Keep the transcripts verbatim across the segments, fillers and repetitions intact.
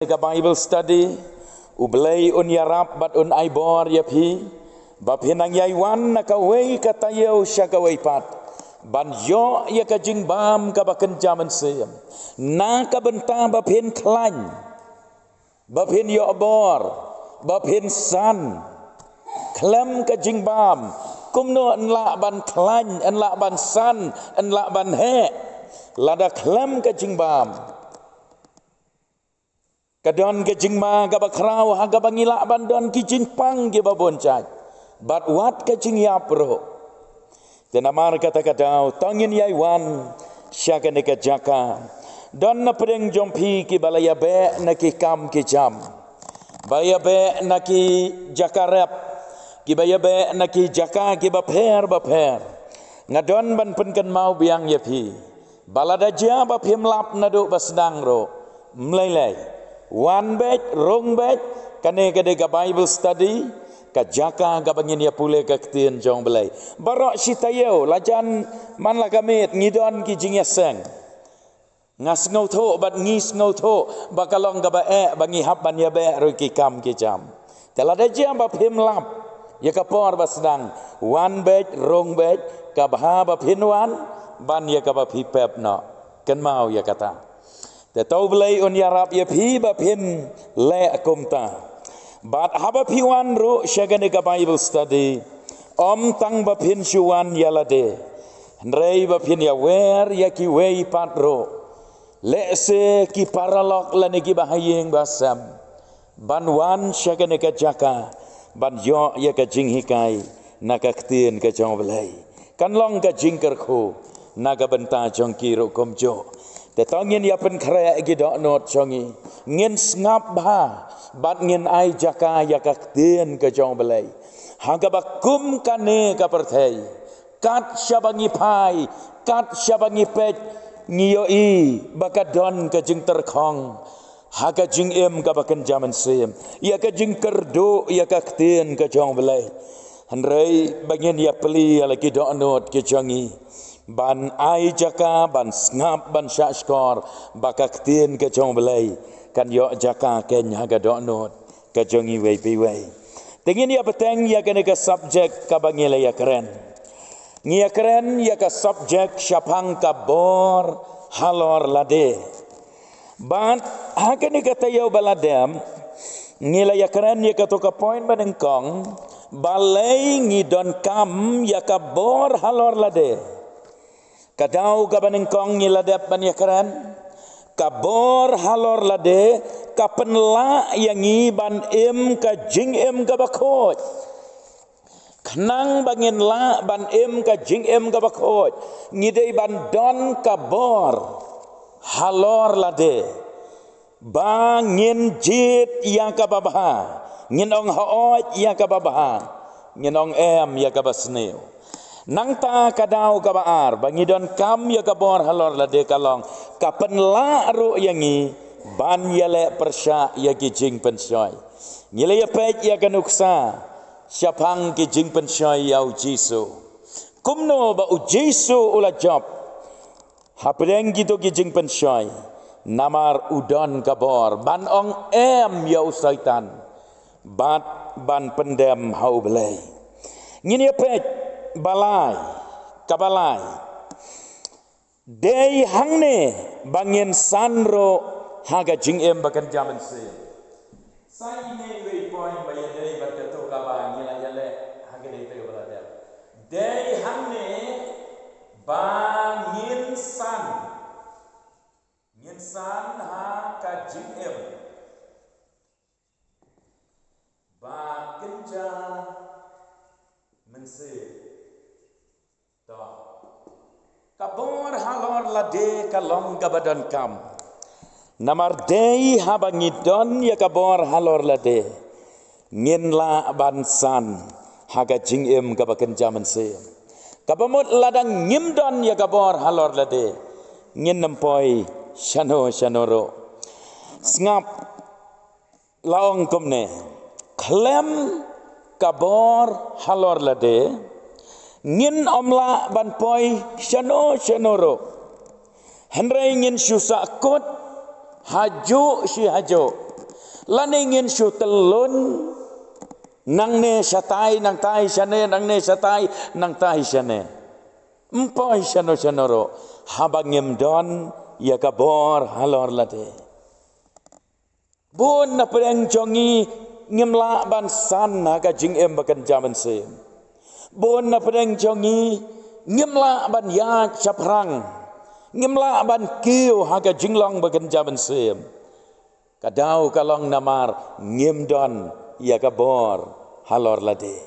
ka Bible study, U Blei un ïarap bad un ai bor ïa phi ba phin nang ïai wan na kawei ka taïew sha kawei pat, ban ïoh ïa ka jingbam kaba kynja mynsiem na ka bynta ba phin khlaiñ, ba phin ïoh bor, ba phin san. Khlem ka jingbam, kumno yn lah ban khlaiñ, yn lah ban san, yn lah ban heh? Lada khlem ka jingbam, ka don ka jingma kaba khraw ha kaba ngi lah ban don ki jingpang kiba bun jait bad wat ka jingïap ruh. Te namar kata ka daw, to ngin ïai wan sha kane ka jaka. Don na pdeng jong phi kiba la ïabeh na ki kam ki jam, ba ïabeh na ki jaka rep, kiba ïabeh na ki jaka kiba pher ba pher. Nga don ban pynkynmaw biang ïa phi ba lada jia ba phim lap naduh ba sdang ruh, mlei lei, wan beit, rung beit. Kane ka dei ka Bible study, ka jaka kaba ngin ïa pule ka ktien jong U Blei. Baroh shi taïew, la jan man la ka miet, ngi don ki jingïaseng. Nga sngewthuh bad ngi sngewthuh ba ka long kaba eh ba ngi hap ban ïabeh ruh ki kam ki jam. Te lada jia ba phim lap ïa ka por ba sdang, wan beit, rung beit, ka bha ba phin wan ban ïa kaba phi pep noh. Kynmaw ïa kata. Te to U Blei un ïarap ïa phi ba phin leh kumta. Bad haba phi wan ruh sha kane ka Bible study, ym tang ba phin shu wan ïa lade, hynrei ba phin ïawer ïa kiwei pat ruh, lehse ki paralok lane kiba ha ïing ba sem, ban wan sha kane ka jaka ban ïoh ïa ka jinghikai na ka ktien ka jong U Blei. Kan long ka jingkyrkhu na ka bynta jong ki ruh kumjuh. Te to ngin ïa pynkhreh ki dohnud jong ngi, ngin sngap bha bad ngin ai jaka ïa ka ktien ka jong U Blei. Ha kaba kum kane ka pyrthei, kat shaba ngi phai, kat shaba ngi peit, ngi ïohi ba ka don ka jingtyrkhong ha ka jingim kaba kynja mynsiem, ïa ka jingkyrduh ïa ka ktien ka jong U Blei. Hynrei ba ngin ïa plie ïa la ki dohnud ki jong ngi ban ai jaka, ban sngap, ban shahshkor ba ka ktien ka jong U Blei kan ïoh jaka keiñ ha ka dohnud ka jong ngi iwei pa iwei. Te ngin ïa bteng ïa kane ka subject kaba ngi la ïa kren. Ngi ïa kren ïa ka subject shaphang ka bor halor lade. Bad ha kane ka taïew ba la dep, ngi la ïa kren ïa kato ka point ba nyngkong, balei ngi donkam ïa ka bor halor lade. Ka daw kaba nyngkong ngi la dep ban ïa kren, ka bor halor lade ka pynlah ïa ngi ban im ka jingim kaba khuid. Khnang ba ngin lah ban im ka jingim kaba khuid, ngi dei ban don ka bor halor lade, ba ngin jied ïa kaba bha, ngin ong hooid ïa kaba bha, ngin ong em ïa kaba sniew. Nangta ka daw kaba ar ba ngi donkam ïa ka bor halor lade ka long, ka pynlah ruh ïa ngi ban ïaleh pyrshah ïa ki jingpynshoi. Ngi la ïa peit ïa ka nuksa shaphang ki jingpynshoi ïa U Jisu. Kumno ba U Jisu u la jop hapdeng kito ki jingpynshoi? Namar u don ka bor ban ong em ïa u Soitan bad ban pyndem ha U Blei. Ngin ïa peit ba lai, kaba lai. Dei hangne ba ngin san ruh ha ka jingim ba kynja mynsiem. Sa ine iwei i point ba ïadei bad kato kaba ngi la ïaleh ha kane ka taïew ba la dep. Dei hangne ba ngin san, ngin san ha ka jingim ba kynja mynsiem. To, ka bor halor lade ka long kaba donkam. Namar dei haba ngi don ïa ka bor halor lade, ngin lah ban san ha ka jingim kaba kynja mynsiem. Kaba mut lada ngim don ïa ka bor halor lade, ngin nym poi shano shano ruh. Sngap, la ong kumne, khlem ka bor halor lade, ngin ym lah ban poi shano shano ruh. Hynrei ngin shu sahkut hajuh shi hajuh Lane ngin shu tyllun, nangne shatai nangtai shane, nangne shatai nangtai shane. Ym poi shano shano ruh haba ngim don ïa ka bor halor lade. Bun na pdeng jong ngi ngim lah ban san ha ka jingim ba kynja mynsiem. Bun na pdeng jong ngi ngim lah ban ïaid shaphrang. Ngim lah ban kiew ha ka jinglong ba kynja mynsiem. Ka daw ka long namar ngim don ïa ka bor halor lade.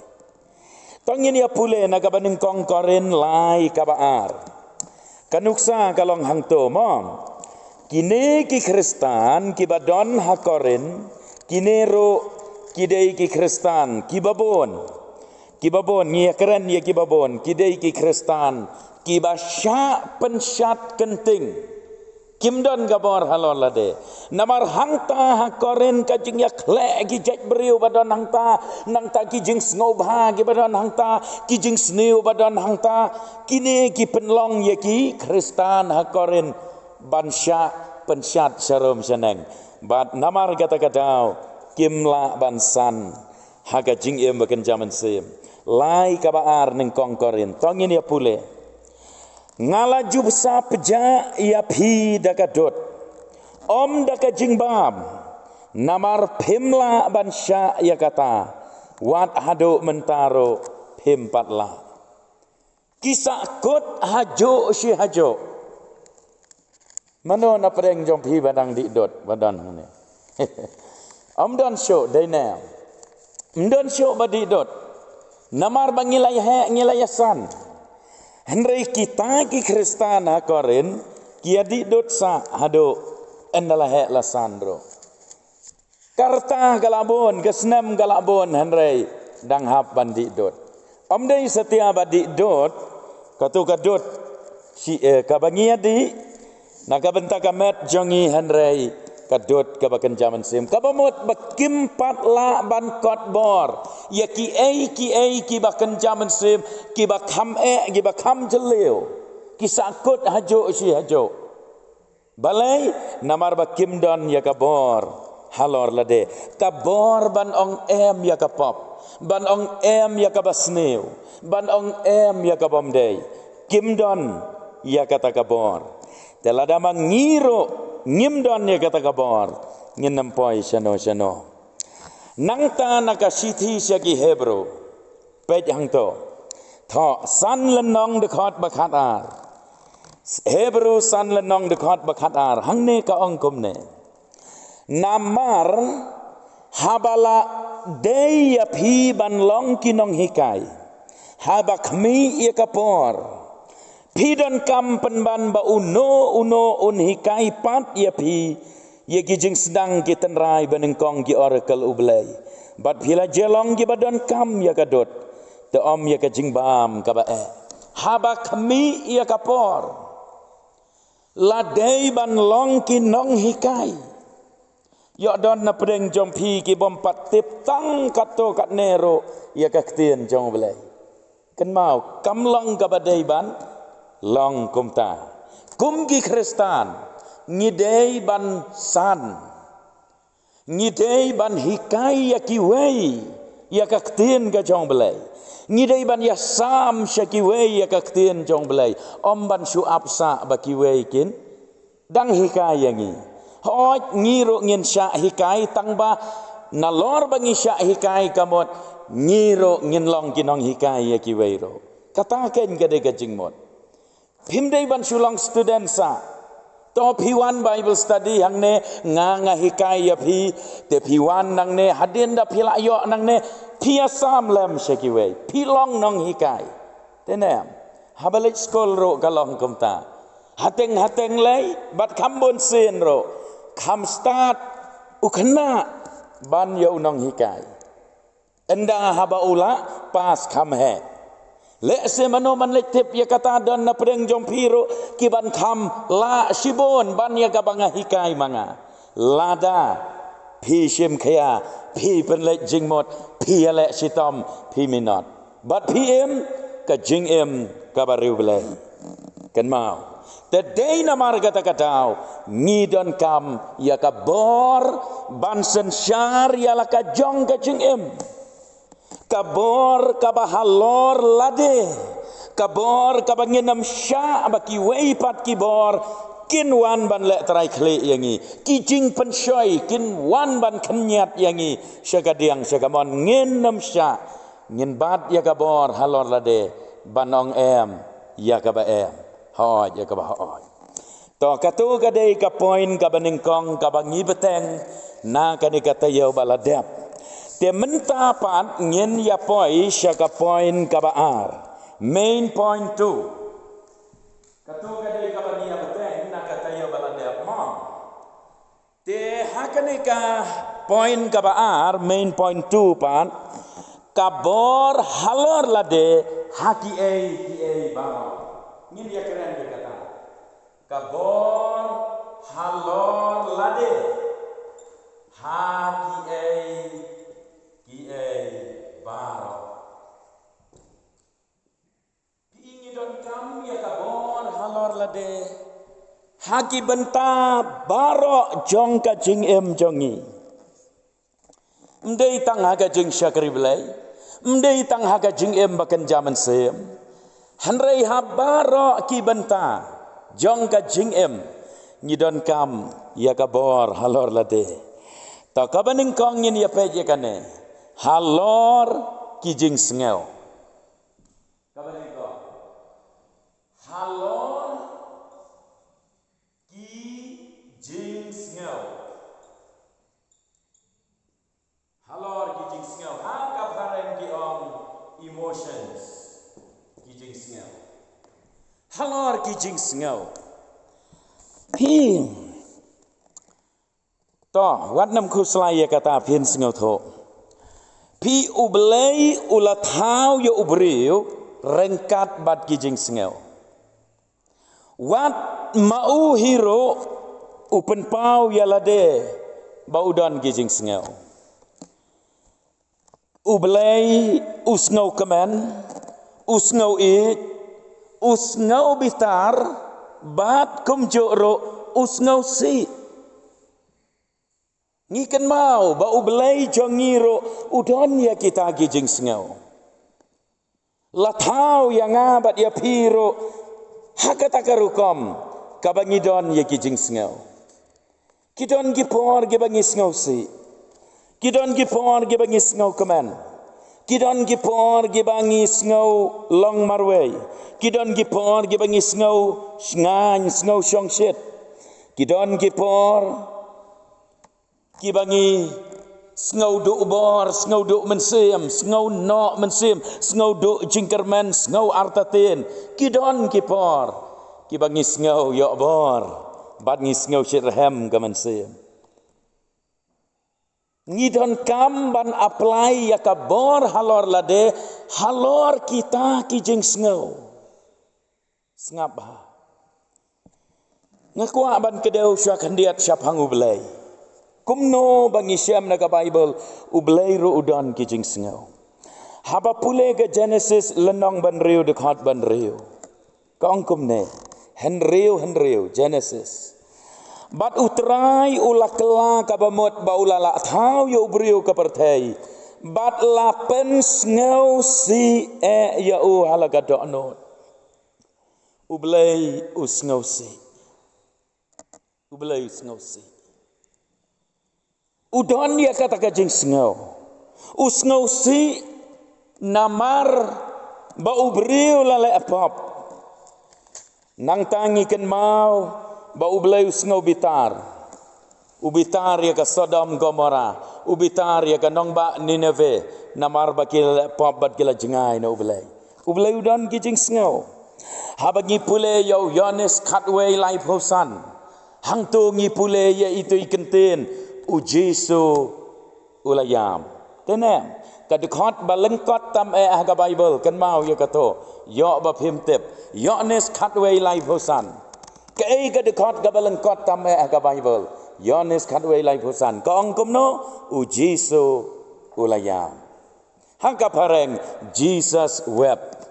To ngin ïa pule na kaba nyngkong Korinth lai kaba ar. Ka nuksa ka long hangto mo. Kine ki Khristan kiba don ha Korinth, kine ruh ki dei ki Khristan kiba bun. Kiba bun, ngi ïa kren ïa kiba bun, ki dei ki Khristan kiba shah pynshad kynting. Kim don ka bor halor lade. Namar hangta ha Korinth ka jingïakhleh ki jait briew ba don hangta, nangta ki jingsngewbha kiba don hangta, ki jingsniew ba don hangta, kine ki pynlong ïa ki Khristan ha Korinth ban shah pynshad sharum shaneng. Bad namar kata ka daw kim lah ban san ha ka jingim ba kynja mynsiem. Lai kaba ar nyngkong Korinth. To ngin ïa pule. Nga la ju bsa pjah ïa phi da ka dud, ym da ka jingbam, namar phim lah ban shah ïa kata, wat haduh mynta ruh phim pat lah. Ki sahkut hajuh shi hajuh. Mano na pdeng jong phi ba dang dih dud ba don hangne? Ym don shuh, dei ne ym don shuh ba dih dud. Namar ba ngi la ïa heh, ngi la ïa san. Hynrei kita ki Khristan ha Korinth ki ïa dih dud sah haduh ynda la heh la san ruh. Ka rta ka la bun, ka snem ka la bun, hynrei dang hap ban dih dud. Ym dei satia ba dih dud, kato ka dud shi, eh, kaba ngi ïa dih na ka bynta ka met jong ngi, hynrei ka dud kaba kynja mynsiem, kaba mut ba kim pat lah ban kot bor ïa kiei kiei kiba kynja mynsiem, kiba kham eh, kiba kham jylliew, ki sahkut hajuh shi hajuh. Balei? Namar ba kim don ïa ka bor halor lade. Ka bor ban ong em ïa ka pop, ban ong em ïa kaba sniew, ban ong em ïa ka bym dei. Kim don ïa kata ka bor. Te lada ma ngi ruh ngim don ïa kata ka bor, ngin ym poi shano shano. Nangta na ka shithi sha ki Hebru, peit hangto. Thoh san lynnong dkhot ba khatar. Hebru san lynnong dkhot ba khatar, hangne ka ong kumne. Namar haba la dei ïa phi ban long ki nonghikai, haba khmih ïa ka por, phi donkam pynban ba uno uno un hikai pat ïa phi ïa ki jingsdang, ki tynrai banyngkong, ki oracle U Blei. Bad phi la jia long kiba donkam ïa ka dud, te ym ïa ka jingbam kaba eh. Haba khmih ïa ka por, la dei ban long ki nonghikai. Ïoh don na pdeng jong phi ki bym pat tip tang katto katne ruh ïa ka ktien jong U Blei. Kynmaw, kam long kaba dei ban long kumta. Kum ki Khristan, ngi dei ban san, ngi dei ban hikai ïa kiwei ïa ka ktien ka jong U Blei. Ngi dei ban ïasam sha kiwei ïa ka ktien jong U Blei, ym ban shu ap sah ba kiwei kin dang hikai ïa ngi. Hooid, ngi ruh ngin shah hikai, tang ba nalor ba ngi shah hikai ka mut ngi ruh ngin long ki nonghikai ïa kiwei ruh. Kata kein ka dei ka jingmut. Phim dei ban shu long student sah. To phi wan Bible study hangne, nga nga hikai ïa phi, te phi wan nangne, hadien da phi la ïoh nangne, phi ïasam lem sha kiwei, phi long nonghikai. Te ne em, haba leit skul ruh ka long kumta. Hateng hateng lei, bad kham bun sien ruh, kham stad u khynnah ban ïa u nonghikai. Ynda haba u la pass kham heh. Lehse mano man leit tip ïa kata, don na pdeng jong phi ruh ki ban kham lah shibun ban ïa kaba nga hikai ma nga. Lada phi shim khia, phi pynleit jingmut, phi ïaleh shitom, phi minot. Bad phi im ka jingim kaba riewblei. Kynmaw, Te dei namar kata ka daw ngi donkam ïa ka bor ban synshar ïa la ka jong ka jingim. Ka bor kaba halor lade, ka bor kaba ngin ym shah ba kiwei pat ki bor kin wan ban leh trai khlieh ïa ngi. Ki jingpynshoi kin wan ban khynñiat ïa ngi sha kadiang sha kamon. Ngin ym shah, ngin bat ïa ka bor halor lade ban ong em ïa kaba em, hooid ïa kaba hooid. To, kato ka dei ka point kaba nyngkong kaba ngi bteng na kane ka taïew ba la dep. Te mynta pat ngin ïa poi sha ka point kaba ar, main point two. Kato ka dei kaba ngi ïa bteng na ka taïew ba la dep mo. Te ha kane ka point kaba ar, main point two pat, ka bor halor lade ha kiei kiei baroh. Ngin ïa kren ïa kata. Ka bor halor lade ha kiei kiei baroh. Phi, ngi donkam ïa ka bor halor lade ha ki bynta baroh jong ka jingim jong ngi. Ym dei tang ha ka jingshakri Blei, ym dei tang ha ka jingim ba kynja mynsiem, hynrei ha baroh ki bynta jong ka jingim ngi donkam ïa ka bor halor lade. To, kaba nyngkong ngin ïa peit ïa kane, halor ki jingsngew. Kaba nyngkong, halor ki jingsngew. Halor ki jingsngew, ha ka phareng ki ong emotions. Ki jingsngew. Halor ki jingsngew. Phi, to, wat nym khuslai ïa kata, phin sngewthuh. Phi, U Blei u la thaw ïa u briew ryngkat bad ki jingsngew. Wat ma u hi ruh u pynpaw ïa lade ba u don ki jingsngew. U Blei u sngewkmen, u sngewieit, u sngew bitar, bad kumjuh ruh u sngewsih. Ngi kynmaw ba U Blei jong ngi ruh u don ïa kita ki jingsngew. La thaw ïa nga bad ïa phi ruh ha kata ka rukom kaba ngi don ïa ki jingsngew. Ki don ki por kiba ngi sngewsih. Ki don ki por kiba ngi sngewkmen. Ki don ki por kiba ngi sngew long marwei. Ki don ki por kiba ngi sngew shngaiñ, sngew shongshit. Ki don ki por kiba ngi sngew duh bor, sngew duh mynsiem, sngew noh mynsiem, sngew duh jingkyrmen, sngew artatien. Ki don ki por kiba ngi sngew ïoh bor bad ngi sngew shitrhem ka mynsiem. Ngi donkam ban apply ïa ka bor halor lade halor kita ki jingsngew. Sngap bha. Nga kwah ban kdew sha khyndiat shaphang U Blei. Kumno ba ngi shem na ka Baibl, U Blei ruh u don ki jingsngew. Haba pule ka Genesis lynnong ba hynriew dkhot ba hynriew, ka ong kumne, hynriew hynriew, Genesis. Bad U Trai u la kylla kaba mut ba u la lah thaw ïa u briew ka pyrthei, bad la pynsngewsih eh ïa u ha la ka dohnud. U Blei u sngewsih. U Blei u sngewsih. U don ïa kata ka jingsngew. U sngewsih namar ba u briew la leh pop. Nangta ngi kynmaw ba U Blei u sngew bitar. U bitar ïa ka Sodom Gomora, u bitar ïa ka nongbah Nineveh, namar ba ki la leh pop bad ki la jngai na U Blei. U Blei u don ki jingsngew. Haba ngi pule ïa u Ïoannis khatwei laiphew san, hangto ngi pule ïa itu i kyntien, U Jisu u la ïam. Te ne, ka dkhot ba lyngkot tam eh ha ka Baibl, kynmaw ïa kato, ïoh ba phim tip. Ïoannis khatwei laiphew san. Kaei ka dkhot kaba lyngkot tam eh ha ka Baibl? Ïoannis khatwei laiphew san. Ka ong kumno? U Jisu u la ïam. Ha ka phareng, Jesus wept.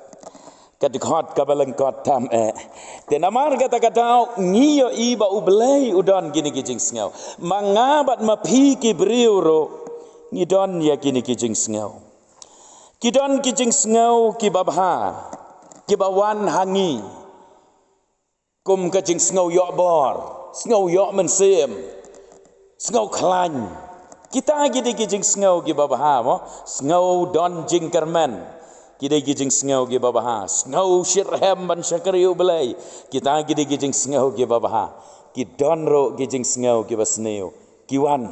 Ka dkhot kaba lyngkot tam eh. Te namar kata ka daw ngi ïohi ba U Blei u don kine ki jingsngew. Ma nga bad ma phi ki briew ruh ngi don ïa kine ki jingsngew. Ki don ki jingsngew kiba bha, kiba wan ha ngi. Kum ka jingsngew ïoh bor, sngew ïoh mynsiem, sngew khlaiñ. Kita ki dei ki jingsngew kiba bha mo, sngew don jingkyrmen. Ki dei ki jingsngew kiba bha, sngew shitrhem ban shakri U Blei. Kita ki dei ki jingsngew kiba bha. Ki don ruh ki jingsngew kiba sniew. Ki wan,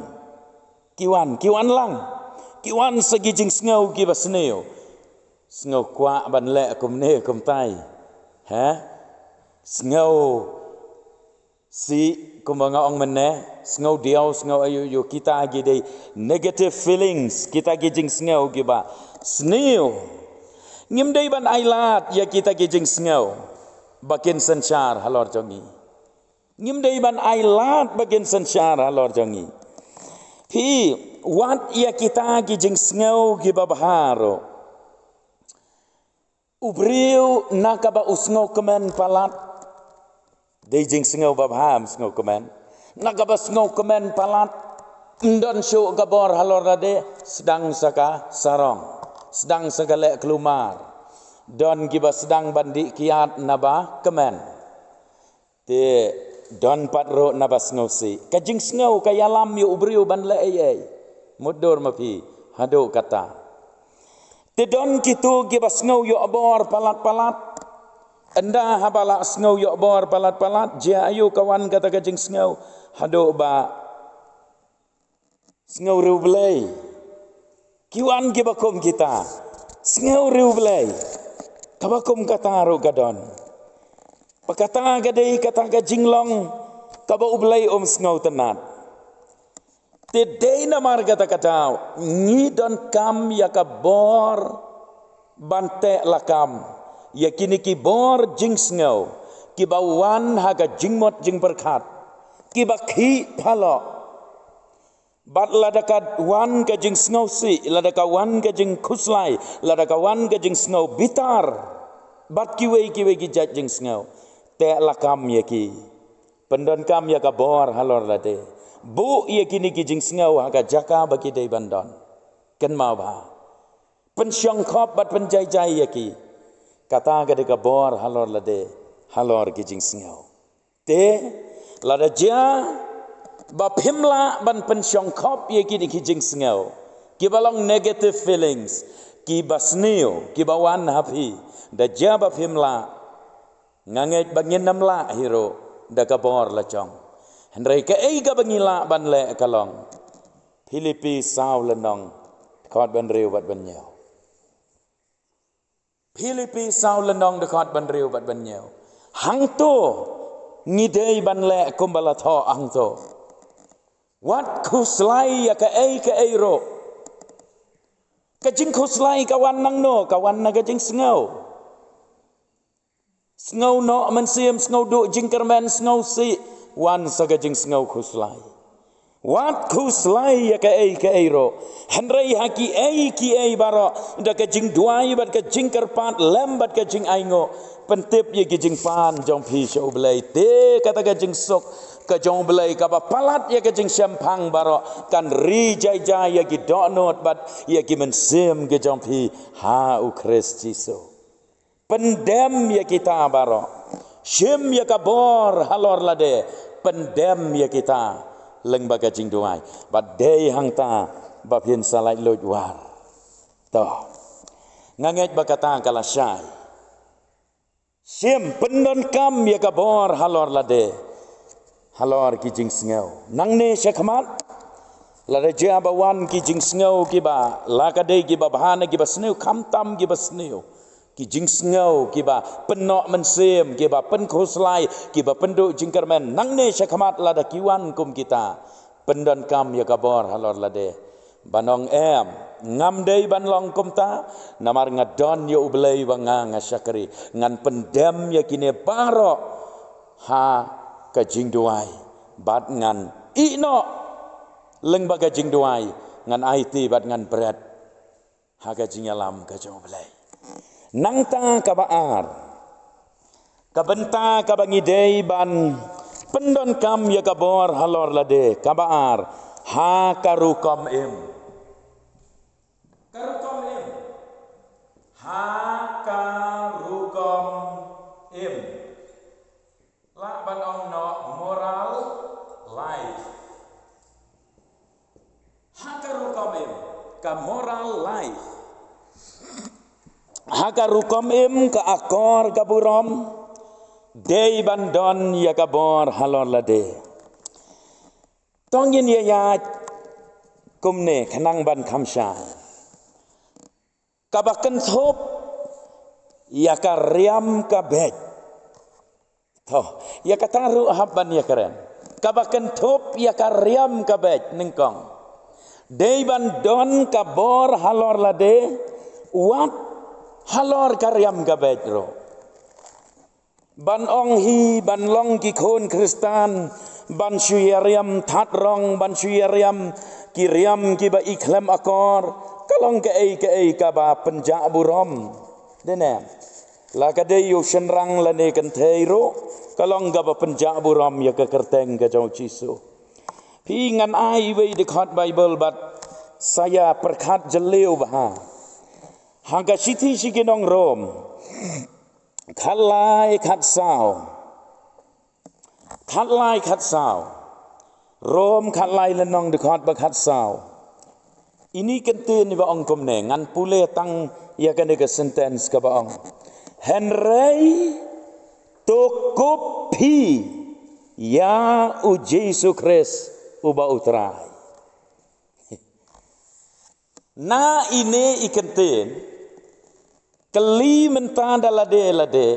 ki wan, ki wan lang. Ki wan sa ki jingsngew kiba sniew. Sngew kwah ban leh kumne kumtai. Ha? Sngew sih kumba nga ong mynne, sngew diaw, sngew ayu yu, kita ki dei negative feelings, kita ki jingsngew kiba sniew. Ngim dei ban ai lad ïa kita ki jingsngew ba kin synshar halor jong ngi. Ngim dei ban ai lad ba kin synshar halor jong ngi. Phi, wat ïa kita ki jingsngew kiba bha ruh. U briew na kaba u sngewkmen palat, dei jingsngew ba bha, ym sngewkmen. Na kaba sngewkmen palat, ym don shuh ka bor halor lade, sdang sa ka sarong, sdang sa ka leh kulmar. Don kiba sdang ban dih kiad naba kmen. Te don pat ruh naba sngewsih. Ka jingsngew ka ïalam ïa u briew ban leh ei ei. Mutdur ma phi, haduh kata. Te don kito kiba sngew ïoh bor palat palat. Ynda haba la sngew ïoh bor palat palat, jia aïu ka wan kata ka jingsngew. Haduh ba sngew riewblei. Ki wan kiba kum kita. Sngew riewblei. Kaba kum kata ruh ka don. Ba kata ka dei kata ka jinglong kaba U Blei um sngewtynnad. Te dei namar kata ka daw ngi donkam ïa ka bor ban teh lakam ïa kine ki bor jingsngew kiba wan ha ka jingmut jingpyrkhat, kiba khih phalok. Bad lada ka wan ka jingsngewsih, lada ka wan ka jingkhuslai, lada ka wan ka jingsngew bitar bad kiwei kiwei ki jait jingsngew, teh lakam ïa ki. Pyndonkam ïa ka bor halor lade. Buh ïa kine ki jingsngew ha ka jaka ba ki dei ban don. Kynmaw bha. Pynshongkhop bad pynjaijai ïa ki. Kata ka dei ka bor halor lade, halor ki jingsngew. Te lada jia ba phim lah ban pynshongkhop ïa kine ki jingsngew, kiba long negative feelings, kiba sniew, kiba wan ha phi, da jia ba phim lah, nga ngeit ba ngin ym lah hi ruh da ka bor la jong. Hynrei kaei kaba ngi lah ban leh ka long Philippi saw lynnong, dkhot ban hynriew bad ban hynñiew. Philippi saw lynnong, dkhot ban hynriew bad ban hynñiew. Hangto ngi dei ban leh kumba la thoh hangto. Wat khuslai ïa kaei kaei ruh. Ka jingkhuslai ka wan nangno? Ka wan na ka jingsngew. Sngew noh mynsiem, sngew duh jingkyrmen, sngewsih, wan sa ka jingsngew khuslai. Wat khuslai ïa kaei kaei ruh. Hynrei ha kiei kiei baroh, da ka jingduwai bad ka jingkyrpad lem bad ka jingainguh, pyntip ïa ki jingpan jong phi sha U Blei. Te kata ka jingsuk ka jong U Blei kaba palat ïa ka jingshemphang baroh, kan ri jai jai ïa ki dohnud bad ïa ki mynsiem ki jong phi ha U Khrist Jisu. Pyndem ïa kita baroh. Shim ïa ka bor halor lade. Pyndem ïa kita lyngba ka jingduwai. Bad dei hangta ba phin sa lait luid war. To. Nga ngeit ba kata ka la shai. Shim, pyndonkam ïa ka bor halor lade. Halor ki jingsngew. Nangne shakhmat, lada jia ba wan ki jingsngew kiba la ka dei kiba bha ne kiba sniew, khamtam kiba sniew. Ki jingsngew kiba pynnoh mynsiem, kiba pynkhuslai, kiba pynduh jingkyrmen. Nangne shakhmat lada ki wan kum kita, pyndonkam ïa ka bor halor lade. Ban ong em, ngam dei ban long kumta, namar nga don ïa U Blei ba nga nga shakri. Ngan pyndem ïa kine baroh ha ka jingduwai. Bad ngan ïeh noh lyngba ka jingduwai, ngan aiti bad ngan bret ha ka jingïalam ka jong U Blei. Nangta kaba ar, ka bynta kaba ngi dei ban pyndonkam ïa ka bor halor lade, kaba ar, ha ka rukom im. Ka rukom im. Ha ka rukom im. Lah ban ong noh moral life. Ha ka rukom im, ka moral life. Ha ka rukom im, ka akor ka burom, dei ban don ïa ka bor halor lade. To ngin ïa ïaid kumne khnang ban kham shai. Kaba kynthup ïa ka riam ka beit. To, ïa kata ruh hap ban ïa kren. Kaba kynthup ïa ka riam ka beit nyngkong, dei ban don ka bor halor lade, wat halor ka riam ka beit ruh. Ban ong hi ban long ki khun Khristan, ban shu ïa riam that rong, ban shu ïa riam ki riam kiba i khlem akor, ka long kaei kaei kaba pynjah burom. Dei ne em? La ka dei ïa u shynrang lane kynthei ruh, ka long kaba pynjah burom ïa ka kyrteng ka jong u Jisu. Phi, ngan ai iwei i dkhot Baibl bad sa ïa pyrkhat jylliew bha. Ha ka shithi sha ki nong Rom, khatlai khatsaw. Khatlai khatsaw. Rom khatlai lynnong dkhot ba khatsaw. Ine i kyntien iba ong kumne, ngan pule tang ïa kane ka sentence kaba ong: Hynrei to kup phi ïa u Jisu Khrist uba u Trai. Na ine i kyntien, kylli mynta da lade lade.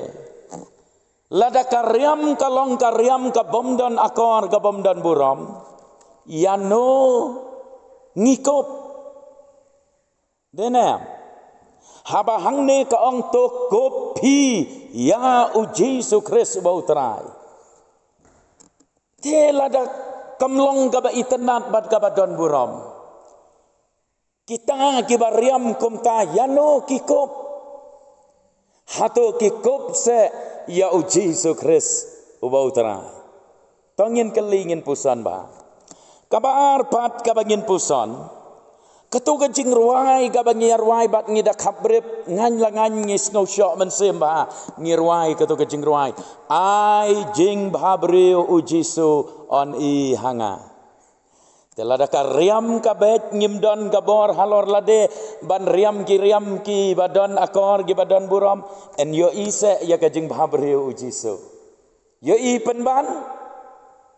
Lada ka riam ka long ka riam ka bym don akor, ka bym don burom, ïano ngi kup? Dei ne em? Haba hangne ka ong to kup phi ïa u Jisu Khrist uba u Trai. Te lada kam long kaba itynnad bad kaba don burom, kita kiba riam kumta ïano ki kup? Hato ki kup seh ïa u Jisu Khrist uba u Trai? To ngin kylli, ngin puson bha. Kaba ar pat kaba ngin puson, kato ka jingrwai kaba ngi rwai bad ngi da khapbrip, ngaiñ la ngaiñ ngi sngew shoh mynsiem bha, ngi rwai kato ka jingrwai: Ai jingbhabriew u Jisu, yn i ha nga. Te lada ka riam ka beit, ngim don ka bor halor lade ban riam ki riam kiba don akor, kiba don burom, yn ïohi seh ïa ka jingbhabriew u Jisu? Ïohi pynban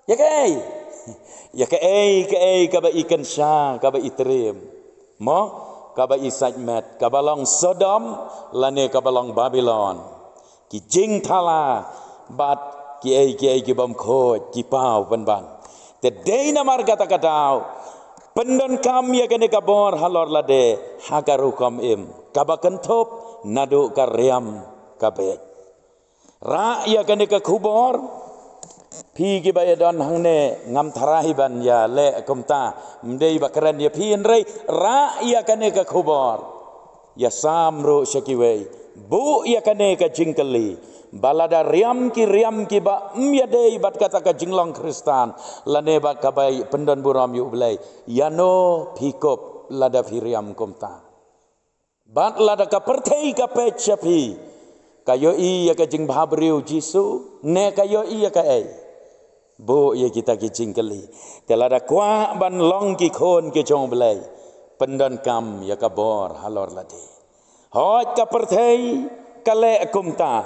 ïa kaei? Ïa kaei kaei kaba i kynsha, kaba i triem, mo, kaba i sait met, kaba long Sodom lane kaba long Babilon. Ki jingthala bad kiei kiei ki bym khuid ki paw pynban. Te dei namar kata ka daw, pyndonkam ïa kane ka bor halor lade ha ka rukom im, kaba kynthup naduh ka riam ka beit. Rah ïa kane ka khubor. Phi kiba ïa don hangne, ngam tharai ban ïa leh kumta, ym dei ba kren ïa phi, hynrei rah ïa kane ka khubor. Ïa sam ruh sha kiwei, buh ïa kane ka jingkylli, ba lada riam ki riam kiba ym ïadei bad kata ka jinglong Khristan lane bad kaba pyndon burom ïa U Blei, ïano phi kup lada phi riam kumta? Bad lada ka pyrthei ka peit sha phi, ka ïohi ïa ka jingbhabriew Jisu ne ka ïohi ïa kaei? Buh ïa kita ki jingkylli. Te lada kwah ban long ki khun ki jong U Blei, pyndonkam ïa ka bor halor lade. Hooid, ka pyrthei ka leh kumta,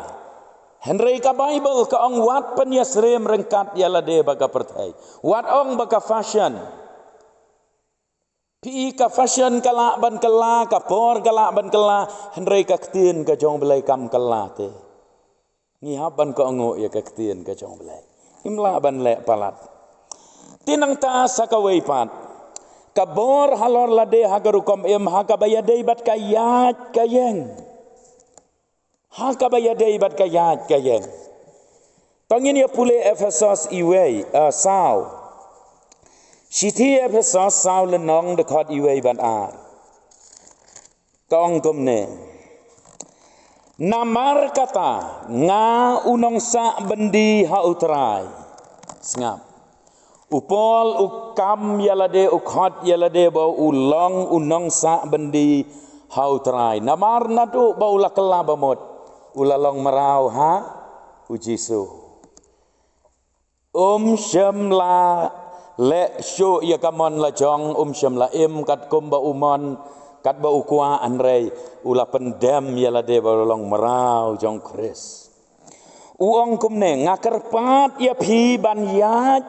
hynrei ka Baibl ka ong wat pynïasyriem ryngkat ïa lade bad ka pyrthei. Wat ym ba ka fashion. Phi, ka fashion ka lah ban kylla, ka por ka lah ban kylla, hynrei ka ktien ka jong U Blei kam kylla te. Ngi hap ban kohnguh ïa ka ktien ka jong U Blei. Ngim lah ban leh palat. Te nangta sa kawei pat, ka bor halor lade ha ka rukom im ha kaba ïadei bad ka ïaid ka ïeng. Ha kaba ïadei bad ka ïaid ka ïeng. To ngin ïa pule Ephesos iwei, eh, saw. Shithi Ephesos saw lynnong, dkhot iwei bad ar. Ka ong kumne: Namar kata, nga u nongsah byndi ha u Trai. Sngap. U Paul u kam ïa lade, u khot ïa lade ba u long u nongsah byndi ha u Trai. Namar naduh ba u la kylla bamut, u la long mraw ha u Jisu. Um shym la leh shuh ïa ka mon la jong, um shym la im katkum ba u mon, kat ba u kwah, hynrei u la pyndem ïa lade ba u long mraw jong Khrist. U ong kumne, nga kyrpad ïa phi ban ïaid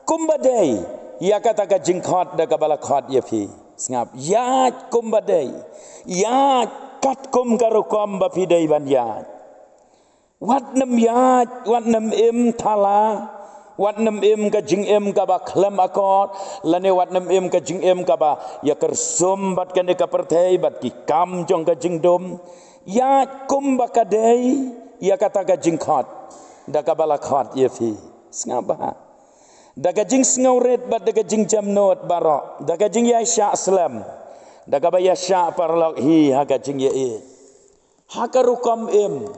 kumba dei ïa kata ka jingkhot da kaba la khot ïa phi. Sngap, ïaid kumba dei, ïaid katkum ka rukom ba phi dei ban ïaid. Wat nym ïaid, wat nym im thala, wat nym im ka jingim kaba khlem akor, lane wat nym im ka jingim kaba ïa kyrsum bad kane ka pyrthei, bad ki kam jong ka jingdum. Ïaid kumba ka dei ïa kata ka jingkhot da kaba la khot ïa phi. Sngap bha. Da ka jingsngewrit bad da ka jingjemnud baroh, da ka jingïaishah slem, da kaba ïaishah paralok hi ha ka jingïaieit, ha ka rukom im,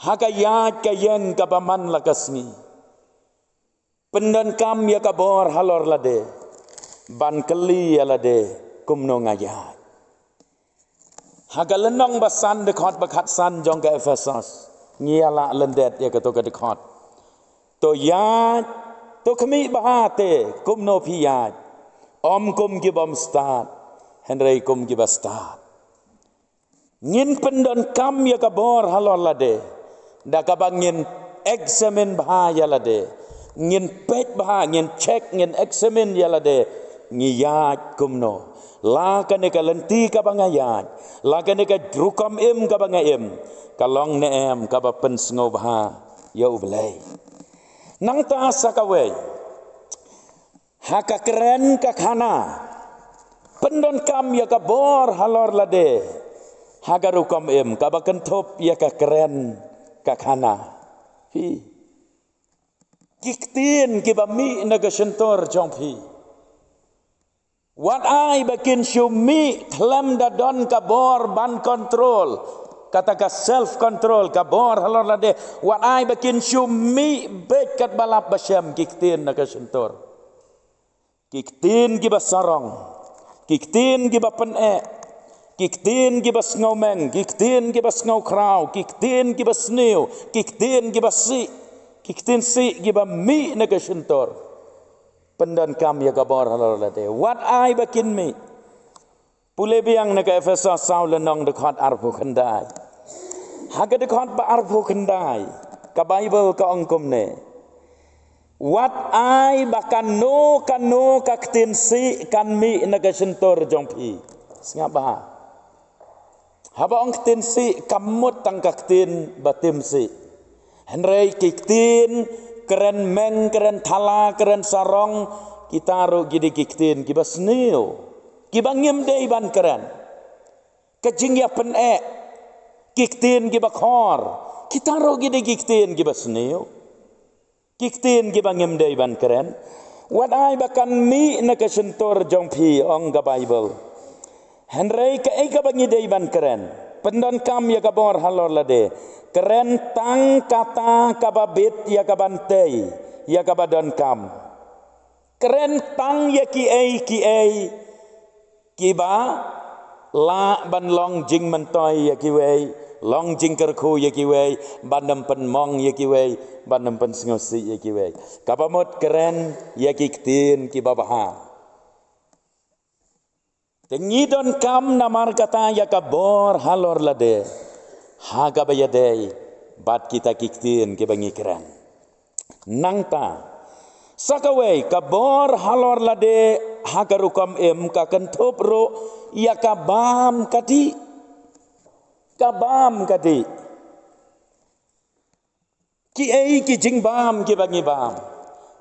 ha ka ïaid ka ïeng kaba man la ka sngi. Pyndonkam ïa ka bor halor lade ban kylli ïa lade, kumno nga ïaid? Ha ka lynnong ba san, dkhot ba khatsan jong ka Ephesos, ngi ïa lah lyndet ïa kato ka dkhot. To ïaid, to khmih bha te kumno phi ïaid, ym kum ki bym stad, hynrei kum kiba stad. Ngin pyndonkam ïa ka bor halor lade da kaba ngin examine bha ïa lade, ngin peit bha, ngin check, ngin examine ïa lade. Ngi ïaid kumno? La kane ka lynti kaba nga ïaid, la kane ka rukom im kaba nga im, ka long ne em kaba pynsngewbha ïa U Blei? Nangta sa kawei, ha ka kren ka khana, pyndonkam ïa ka bor halor lade ha ka rukom im, kaba kynthup ïa ka kren ka khana. Phi, ki ktien kiba mih na ka shyntur jong phi, wat ai ba kin shu mih khlem da don ka bor ban kontrol. Kata ka self control, ka bor halor lade, wat ai ba kin shu mih beit katba lap ba shem ki ktien na ka shyntur. Ki ktien kiba sarong, ki ktien kiba pyneh, ki ktien kiba sngewmeng, ki ktien kiba sngewkhraw, ki ktien kiba sniew, ki ktien kiba sih, ki ktien sih kiba mih na ka shyntur. Pyndonkam ïa ka bor halor lade, wat ai ba kin mih. Pule biang na ka Ephesos saw lynnong, dkhot arphew khyndai. Ha ka dkhot ba arphew khyndai, ka Baibl ka ong kumne: Wat ai ba kano kano ka ktien sih kan mih na ka shyntur jong phi. Sngap bha. Haba ong ktien sih, kam mut tang ka ktien ba tim sih. Hynrei ki ktien kren meng, kren thala, kren sarong, kita ruh ki dei ki ktien kiba sniew, kiba ngim dei ban kren. Ka jingïapyneh, ki ktien kiba khor, kita ruh ki dei ki ktien kiba sniew, ki ktien kiba ngim dei ban kren. Wat ai ba kan mih na ka shyntur jong phi, ong ka Baibl. Hynrei kaei kaba ngi dei ban kren? Pyndonkam ïa ka bor halor lade. Kren tang kata kaba bit ïa ka ban tei, ïa kaba donkam. Kren tang ïa kiei kiei kiba lah ban long jingmyntoi ïa kiwei, long jingkyrkhu ïa kiwei, ban ym pynmong ïa kiwei, ban ym pynsngewsih ïa kiwei. Kaba mut, kren ïa ki ktien kiba bha. Te ngi donkam namar kata ïa ka bor halor lade ha kaba ïadei bad kita ki ktien kiba ngi kren. Nangta sa kawei, ka bor halor lade ha ka rukom im ka kynthup ruh ïa ka bam ka dih. Ka bam ka dih. Kiei ki jingbam kiba ngi bam?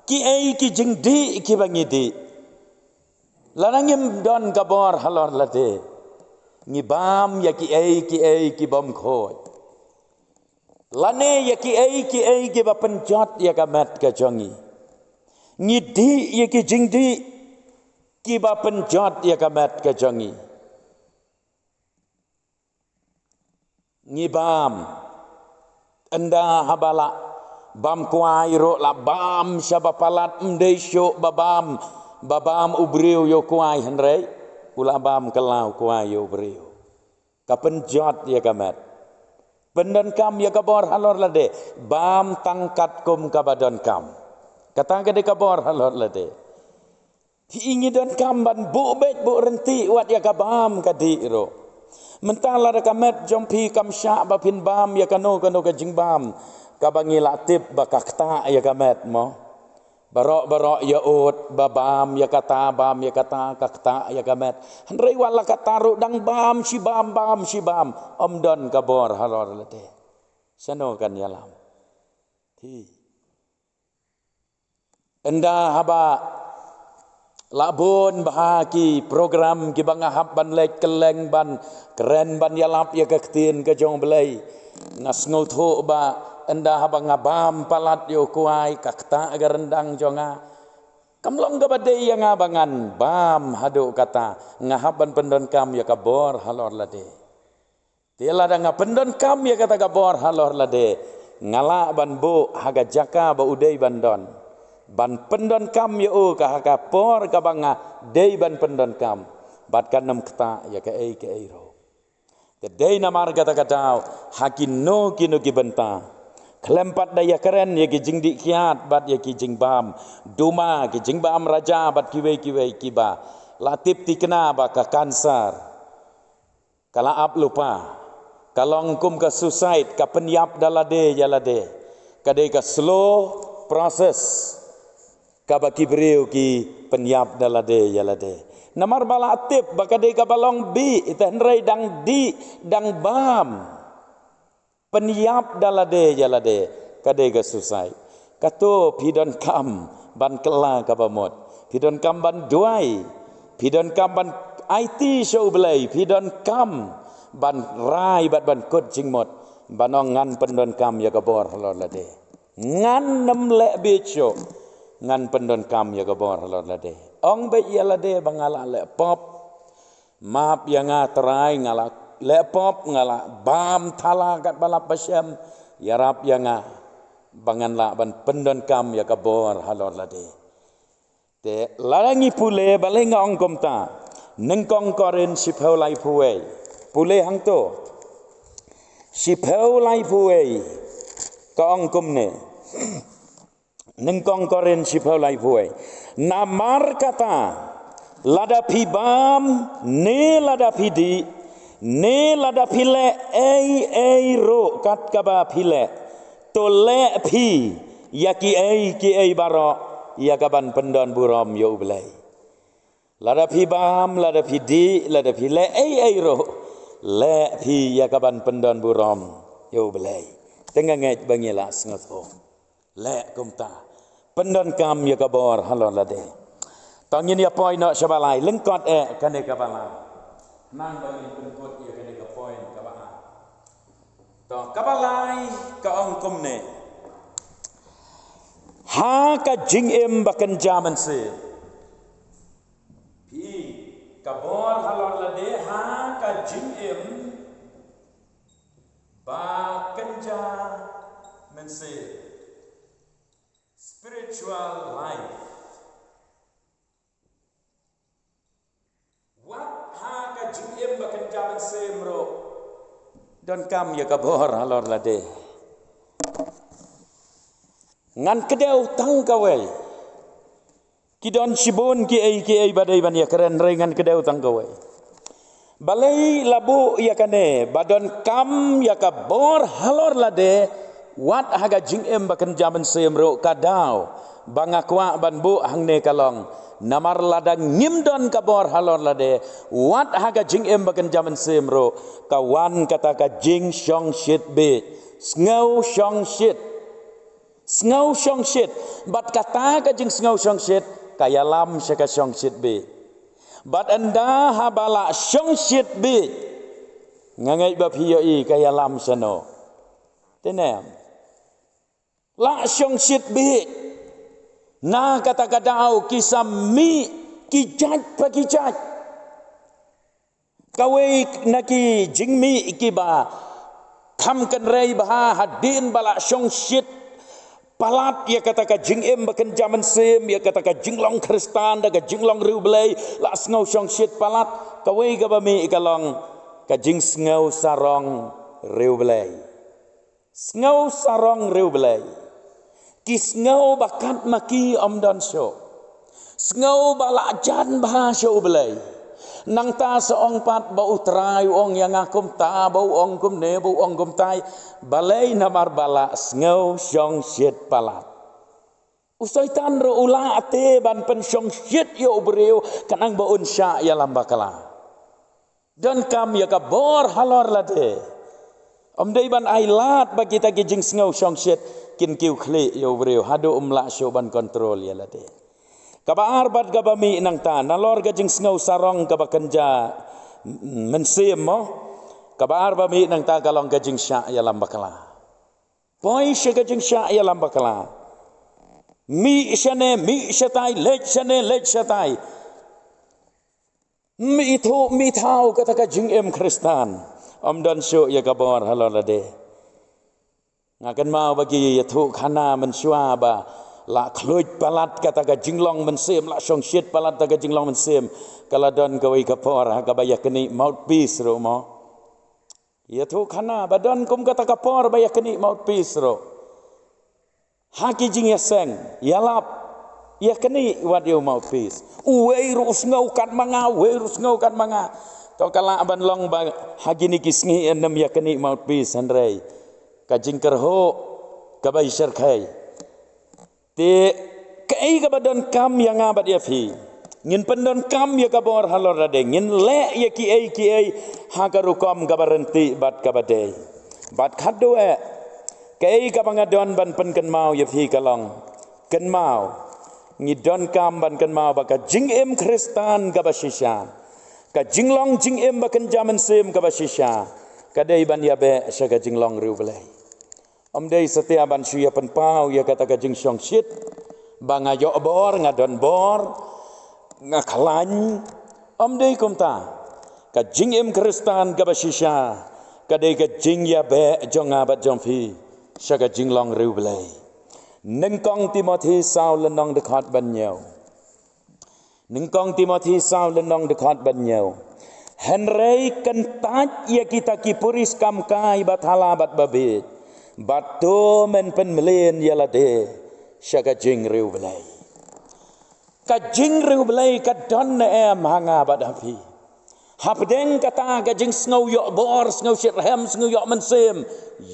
Kiei ki jingdih kiba ngi dih? Lada ngim don ka bor halor lade, ngi bam ïa kiei kiei ki bym khuid, lane ïa kiei kiei kiba pynjot ïa ka met ka jong ngi. Ngi dih ïa ki jingdih kiba pynjot ïa ka met ka jong ngi. ngi bam. Ynda haba lah bam kwai ruh lah bam sha ba palat, ym dei shuh ba bam, ba bam u briew ïa u kwai, hynrei u lah bam kylla u kwai ïa u briew. Ka pynjot ïa ka met. Pyndonkam ïa ka bor halor lade. Bam tang katkum kaba donkam. Kata ka dei ka bor halor lade. Phi, ngi donkam ban buh beit buh ryntih wat ïa ka bam ka dih ruh. Mynta lada ka met jong phi kam shah ba phin bam ïa kano kano ka jingbam, kaba ngi lah tip ba ka ktah ïa ka met mo. Baroh baroh ïa ud ba bam ïa kata, bam ïa kata, ka ktah ïa ka met. Hynrei wat la kata ruh dang bam shi bam, bam shi bam, ym don ka bor halor lade. Shano kan ïalam? Phi. Ynda haba lah bun bha ki program kiba nga hap ban leit kylleng ban kren ban ïalap ïa ka ktien ka jong U Blei, nga sngewthuh ba ynda haba nga bam palat ïa u kwai, ka ktah ka ryndang jong nga. Kam long kaba dei ïa nga ba ngan bam haduh kata, nga hap ban pyndonkam ïa ka bor halor lade. Te lada nga pyndonkam ïa kata ka bor halor lade, nga lah ban buh ha ka jaka ba u dei ban don, ban pyndonkam ïa u ka ha ka por kaba nga dei ban pyndonkam, bad kan ym ktah ïa kaei kaei ruh. Te dei namar kata ka daw, ha kino kino ki bynta, khlem pat da ïakren ïa ki jingdih kiad bad ïa ki jingbam duma, ki jingbam raja bad kiwei kiwei kiba lah tip thikna ba ka cancer ka la ap lypa, ka long kum ka suicide, ka pynïap da lade ïa lade. Ka dei ka slow process kaba ki briew ki pynïap da lade ïa lade. Namar ba la tip ba ka dei kaba long bih, te hynrei dang dih, dang bam, pynïap da lade ïa lade, ka dei ka suicide. Kato phi donkam ban kylla kaba mut. Phi donkam ban duwai. Phi donkam ban aiti sha U Blei. Phi donkam ban rai bad ban kut jingmut, ban ong ngan pyndonkam ïa ka bor halor lade. Ngan ym leh bieit shuh. Ngan pyndonkam ïa ka bor halor lade. Ong beit ïa lade ba nga la leh pop. Map ïa nga Trai, nga la leh pop, nga la bam thala katba lap ba shem. Ïarap ïa nga ba ngan lah ban pyndonkam ïa ka bor halor lade. Te lada ngi pule, balei nga ong kumta? Nyngkong Korinth shiphew laiphew wei. Pule hangto. Shiphew laiphew wei. Ka ong kumne. Nyngkong Korinth shiphew laiphew wei. Namar kata, lada phi bam, ne lada phi dih, ne lada phi leh ei ei ruh kat kaba phi leh, to leh phi ïa kiei kiei baroh ïa kaban pyndon burom ïa U Blei. Lada phi bam, lada phi dih, lada phi leh ei ei ruh, leh phi ïa kaban pyndon burom ïa U Blei. Te nga ngeit ba ngi la sngewthuh. Leh kumta. Pyndonkam ïa ka bor halor lade. To ngin ïa poi noh shaba lai, lyngkot eh kane kaba lai. Nang ba ngin pynkut ïa kane ka point kaba ar. To kaba lai ka ong kumne. Ha ka jingim ba kynja mynsiem. Phi, ka bor halor lade ha ka jingim ba kynja mynsiem. Spiritual life. Wat ha ka jingim ba kynja mynsiem ruh, donkam ïa ka bor halor lade. Ngan kdew tang kawei. Ki don shibun kiei kiei ba dei ban ïakren, hynrei ngan kdew tang kawei. Balei la buh ïa kane, ba donkam ïa ka bor halor lade, wat ha ka jingim ba kynja mynsiem ruh, ka daw ba nga kwah ban buh hangne ka long. Namar lada ngim don ka bor halor lade, wat ha ka jingim ba kynja mynsiem ruh, ka wan kata ka jingshongshit beit. Sngew shongshit. Sngew shongshit. Bad kata ka jingsngew shongshit ka ïalam sha ka shongshit beit. Bad ynda haba la shongshit beit, nga ngeit ba phi ïohi ka ïalam shano. Te ne em? La shongshit beit. Na kata ka daw ki sa mih ki jait pa ki jait. Kawei na ki jingmih kiba Kham kynrei bha hadien ba la shongshit palat ïa kata ka jingim ba kynja mynsiem, ïa kata ka jinglong Khristan da ka jinglong riewblei, la sngew shongshit palat. Kawei kaba mih ka long ka jingsngew sarong riewblei. Sngew sarong riewblei. Ki sngew ba kat ma ki ym don shuh. Sngew ba la jan bha sha U Blei. Nangta sa ong pat ba U Trai u ong ïa nga kumta, ba u ong kumne, ba u ong kumtai. Balei? Namar ba la sngew shongshit palat. U Soitan ruh u lah te ban pynshongshit ïa u briew khnang ba un shah ïalam bakla. Donkam ïa ka bor halor lade. Ym dei ban ai lad ba kita ki jingsngew shongshit kin kiew khlieh ïa u briew haduh um lah shuh ban kontrol ïa lade. Kaba ar bad kaba mih nangta, nalor ka jingsngew sarong kaba kynja mynsiem mo. Kaba ar ba mih nangta ka long ka jingshah ïalam bakla. Poi sha ka jingshah ïalam bakla. Mih shane, mih shatai, leit shane, leit shatai. Mih ithuh, mih thaw kata ka jingim Khristan. Ym don shuh ïa ka bor halor lade. Nga kynmaw ba ki ïathuh khana mynshuwa ba la khluit palat kata ka jinglong mynsiem, la shongshit palat kata ka jinglong mynsiem. Ka la don kawei ka por ha kaba ïa knieh mouthpiece ruh mo. Ïathuh khana ba don kum kata ka por ba ïa knieh mouthpiece ruh. Ha ki jingïaseng, ïalap, ïa knieh wat ïa u mouthpiece. Uwei ruh u sngew kat ma nga, uwei ruh u sngew kat ma nga. To ka lah ban long ba ha kine ki sngi yn ym ïa knieh mouthpiece hynrei ka jingkyrhuh kaba i shyrkhei. Te kaei kaba donkam ïa nga bad ïa phi? Ngin pyndonkam ïa ka bor halor lade, ngin leh ïa kiei kiei ha ka rukom kaba ryntih bad kaba dei. Bad khatduh eh, kaei kaba nga don ban pynkynmaw ïa phi ka long, kynmaw, ngi donkam ban kynmaw ba ka jingim Khristan kaba shisha, ka jinglong jingim ba kynja mynsiem kaba shisha, ka dei ban ïabeh sha ka jinglong riewblei. Ym dei satia ban shu ïa pynpaw ïa kata ka jingshongshit ba nga ïoh bor, nga don bor, nga khlaiñ. Ym dei kumta. Ka jingim Khristan kaba shisha ka dei ka jingïabeh jong nga bad jong phi sha ka jinglong riewblei. Nyngkong Timothi saw lynnong dkhot ba hynñiew. Nyngkong Timothi saw lynnong dkhot ba hynñiew. Hynrei kyntait ïa kita ki puriskam kai ba thala bad ba bieit, bad to men pynmlien ïa lade sha ka jingriewblei. Ka jingriewblei ka don ne em ha nga bad ha phi? Hapdeng kata ka jingsngew ïoh bor, sngew shitrhem, sngew ïoh mynsiem,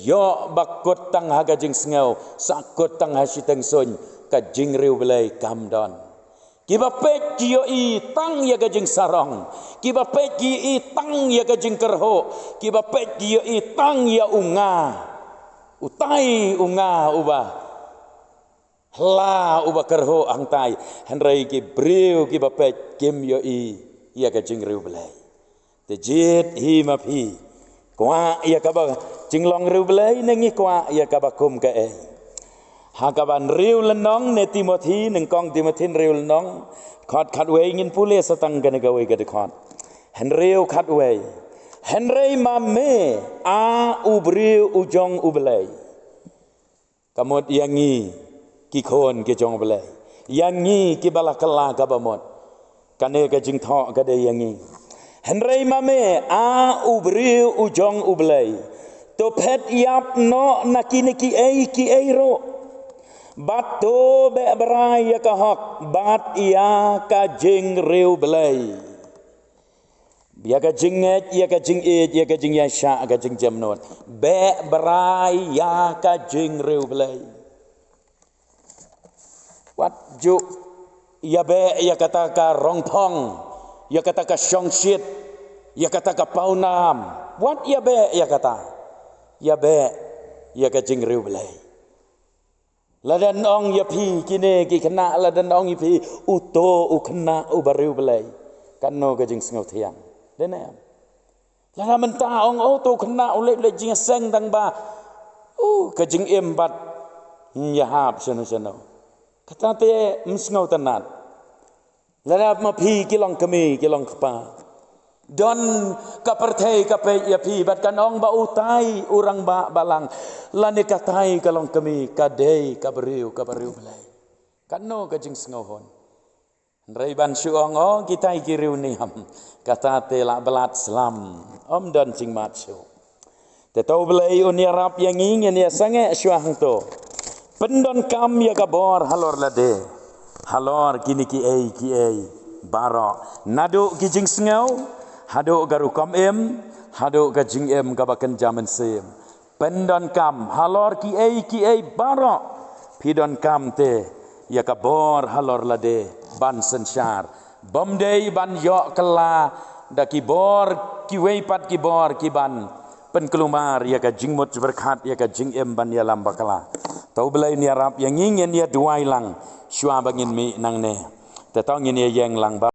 ïoh ba kut tang ha ka jingsngew, sa kut tang ha shiteng suiñ, ka jingriewblei kam don. Kiba peit ki ïohi tang ïa ka jingsarong. Kiba peit ki ïohi tang ïa ka jingkyrhuh. Kiba peit ki ïohi tang ïa u nga. Utai u nga uba hla, uba kyrhuh hangtai. Hynrei ki briew kiba peit kim ïohi ïa ka jingriewblei. Te jied hi ma phi, kwah ïa kaba jinglong riewblei ne ngi kwah ïa kaba kum kaei? Ha kaba hynriew lynnong ne Timothi, nyngkong Timothi hynriew lynnong, dkhot khatwei, ngin pule sa tang kane kawei ka dkhot. Hynriew khatwei. Hynrei ma me, a u briew u jong U Blei. Ka mut ïa ngi ki khun ki jong U Blei, ïa ngi kiba la kylla kaba mut. Kane ka jingthoh ka dei ïa ngi. Hynrei ma me, a u briew u jong U Blei, to phet ïap noh na kine kiei kiei ruh. Bad to beh brai ïa ka hok bad ïa ka jingriewblei. Ïa ka jingngeit, ïa ka jingïeit, ïa ka jingïaishah, ka jingjemnud. Beh brai ïa ka jingriewblei. Wat ju ïabeh ïa kata ka rongphong, ïa kata ka shongshit, ïa kata ka pawnam. Wat ïabeh ïa kata. Ïabeh ïa ka jingriewblei. Lada ong ïa phi kine ki khynnah, lada ong ïa phi uto u khynnah uba riewblei, katno ka jingsngew thiang. Dei ne em? Lada mynta ong, oh, uto u khynnah u leh leh jingïaseng tang ba, uh, ka jingim bad, hmm, ïahap shano shano. Kata te ym sngew tynnat. Lada ma phi ki long kmie, ki long kpa, Don ka pyrthei ka peit ïa phi bad kan ong ba utai u rangbah balang, lane katai ka longkmie ka dei ka briew kaba riewblei. Katno ka jingsngewhun. Hynrei ban shu ong, o kitai ki riewniam, kata te lah ba lad slem, ym don jingmut shuh. Te to U Blei un ïarap ïa ngi, ngin ïa sangeh shuwa hangto. Pyndonkam ïa ka bor halor lade, halor kine kiei kiei baroh, naduh ki jingsngew haduh ka rukom im, haduh ka jingim kaba kynja mynsiem. Pyndonkam halor kiei kiei baroh. Phi donkam te ïa ka bor halor lade ban synshar, bym dei ban ïoh kylla da ki bor, kiwei pat ki bor kiban pynkulmar ïa ka jingmut jingpyrkhat, ïa ka jingim ban ïalam bakla. To U Blei un ïarap ïa ngi, ngin ïa duwai lang shuwa ba ngin mih nangne. Te to ngin ïa ïeng lang ba